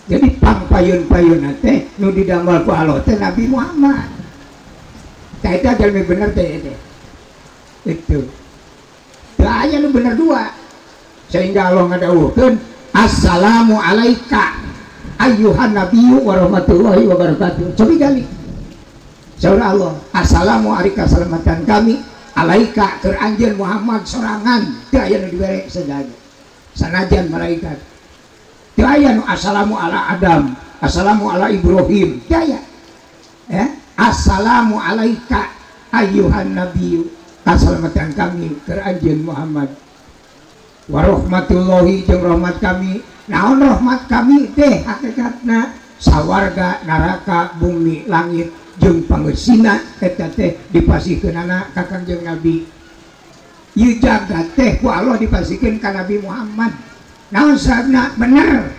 Jadi pangpayun-payun teh nu didamel ku Allah teh Nabi Muhammad. Tah eta jalmi bener teh teh. Itu. Teu aya nu bener dua. Sehingga Allah ngadawuhkeun assalamu alaika ayyuhan nabiyyu wa rahmatullahi wa barakatuh. Cobi gali. Saur Allah, assalamu alaika salamatan kami alaika keur anjeun Muhammad sorangan teu aya nu dibere sajaga. Sanajan malaikat. Teu aya nu assalamu ala Adam, assalamu ala Ibrahim, teu aya. Ya, assalamu alaika ayyuhan nabiyyu, kasalamatan kami keur anjeun Muhammad. Wa rahmatullahi jeung rahmat kami. Naon rahmat kami teh hakikatna sawarga, neraka, bumi, langit jeung pangeusina eta teh dipasihkeunana ka Kangjeng Nabi. Ieu jagat teh ku Allah dipasihkeun ka Nabi Muhammad. Naon sababna bener.